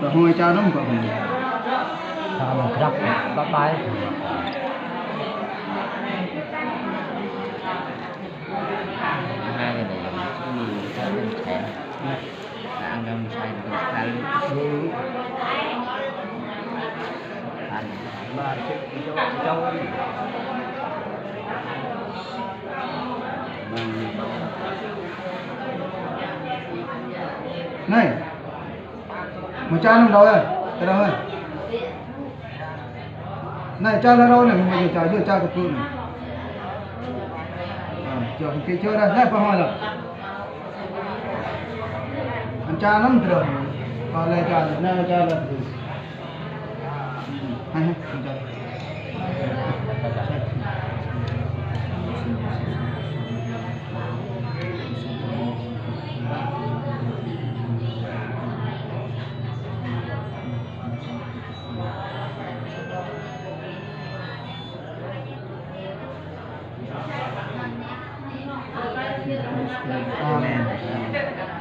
Rồi, hôi cha lắm, có phải. Sao mà khắp bắp bái. Hai cái này là mình chỉ nhìn theo cái thẻ. Là ăn trong sai được một thằng. Thằng. Ba triệu, triệu, triệu. Này. ມາຈ່າຍນຳລາວເອີຍ ກະໄດ້ເຮີ້ຍ. ນາຍຈ່າຍລາວເນາະ ມາຈ່າຍເດີ ຈ່າຍກະປຸນະ. ເອີ ເຈົ້າເປັນເຈົ້າໄດ້ ໄດ້ປະມານລະ ອັນຈ່າຍນຳເດີ ກໍແລຈ່າຍ ນາຍຈ່າຍລາວ ໃຫ້ ໃຫ້ ໃຫ້ ອາແມນ.